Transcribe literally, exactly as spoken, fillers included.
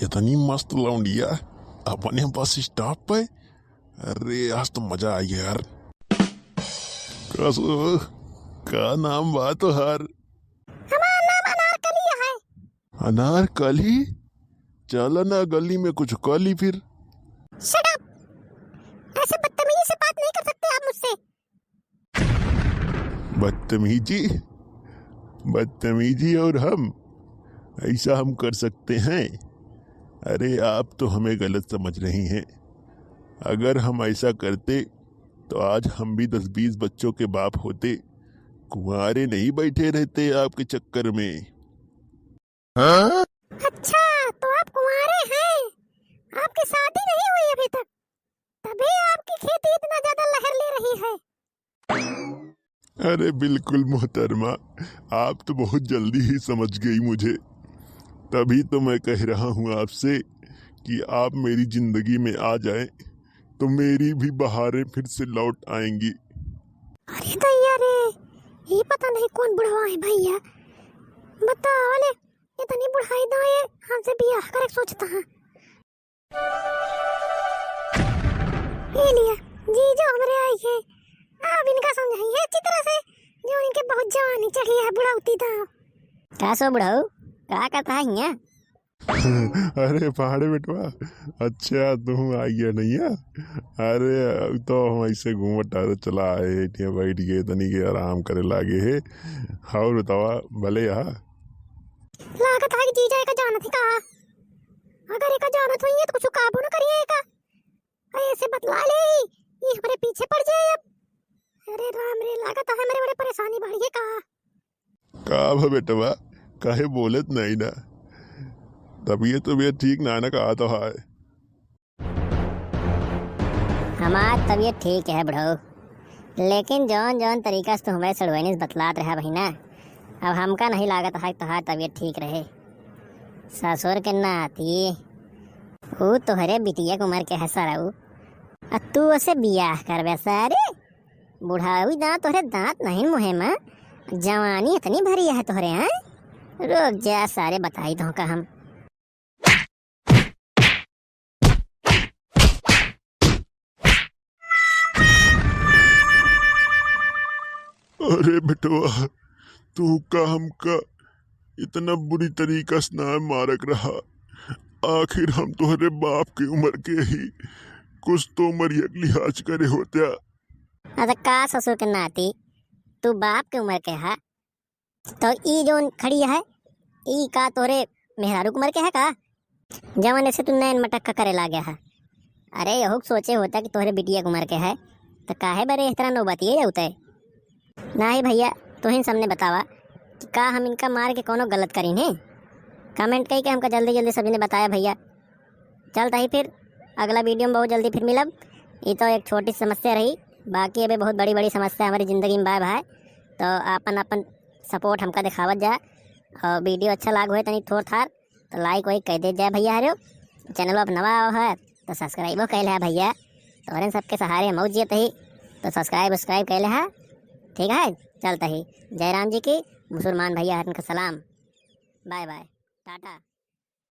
इतनी मस्त लौंडिया अपने बस स्टॉप पे। अरे, आज तो मजा आई यार। कसो, का नाम बा तोहार? हमार नाम अनारकली है। अनारकली? चला ना, गली में कुछ कर ली फिर। Shut up! ऐसे बदतमीजी से बात नहीं कर सकते आप मुझसे। बदतमीजी? बदतमीजी और हम? ऐसा हम कर सकते हैं? अरे, आप तो हमें गलत समझ रही हैं। अगर हम ऐसा करते, तो आज हम भी दस बीस बच्चों के बाप होते, कुंवारे नहीं बैठे रहते आपके चक्कर में। हाँ? अच्छा, तो आप कुंवारे हैं, आपकी शादी नहीं हुई अभी तक, तभी आपकी खेती इतना ज्यादा लहर ले रही है। अरे बिल्कुल मोहतरमा, आप तो बहुत जल्दी ही समझ गई मुझे। तभी तो मैं कह रहा हूँ आपसे कि आप मेरी जिंदगी में आ जाएं, तो मेरी भी बहारें फिर से लौट आएंगी। अरे दैया रे, ये पता नहीं कौन बुढ़वा है भैया। बताओ ले, इतनी बुढ़ाई दाए हमसे बियाह करे सोचता है। ये लिया, जीजो हमरे आई है। अब इनका समझाई है अच्छी तरह से, जो इनके बहुत जवानी चढ़ी है बुढ़ौती दाव। का सो बुढ़ऊ, का करता है हियां? अरे पहाड़े बेटवा, अच्छा तू आई है नहीं है? अरे अब तो हम ऐसे घूमत टहरत चला आए, एठिया बैठ के तनी के आराम करे लागे है। और बतावा भले यहाँ। लागत है कि जीजा एका जानत है का? अगर एका जानत होई है तो कुछ काबू न करिए एका। अरे ऐसे बतला ले, ये हमरे पीछे पड़ जाए अब। अरे राम रे, लागत है हमरे बड़े परेशानी बढ़िए का। का भा बेटवा, काहे बोलत नहीं ना? तबीयत, तबीयत ठीक ना, ना कहा तो है। हमार तबीयत ठीक है बुढ़ऊ, लेकिन जौन जौन तरीका से तू हमें सड़ुआइनिस बतलात रहा भाई ना, अब हमका नहीं लागत है तोहार तबीयत ठीक रहे। ससुर के नाती, ऊ तोहरे बिटिया के उम्र के है सरऊ, आ तू ओसे बियाह करबे सारे? बुढ़ाऊ दांत तोहरे दांत नहीं मुहे में, जवानी इतनी भरी है तोहरे, हैं? रुक जा सारे, बताई तो का हम। अरे बेटवा, तू का हमका इतना बुरी तरीका से ना मारक रहा। आखिर हम तोहरे बाप के उम्र के ही, कुछ तो मरियक लिहाज करे होत्या। अच्छा का ससुर के नाती, तू बाप के उम्र के है, तो ई जौन खड़ी है, ई का तोहरे मेहरारू के उम्र के है का? जवन ऐसे तू नैन मटक्का करे लागे है। अरे यहू के सोचे होता कि तोहरे बिटिया के उम्र के है, तो काहे बरे इस तरह नौबतिये जाते? नाही भैया, तुहिन सामने बतावा कि का हम इनका मार के कोनो गलत करीन है? Comment कई के हमका जल्दी जल्दी सब जने बताया भैया। चलता ही फिर अगला video में बहुत जल्दी फिर मिलब। ये तो एक छोटी सी समस्या रही, बाकी अबे बहुत बड़ी बड़ी समस्या हमारी जिंदगी में बाय भाई। तो आपन आपन support हमका दिखावत जा, और video अच्छा लाग होए तनी थोर थार तो like वाइक कह दे जाए भैया हरियो। Channel अब नवा आवा है तो subscribe हो कैले है भैया, तोहरे सबके सहारे हम जियत ही, तो subscribe subscribe कैले है। ठीक है, चलता ही जय राम जी की, मुसलमान भैया हरन का सलाम, bye bye, टाटा।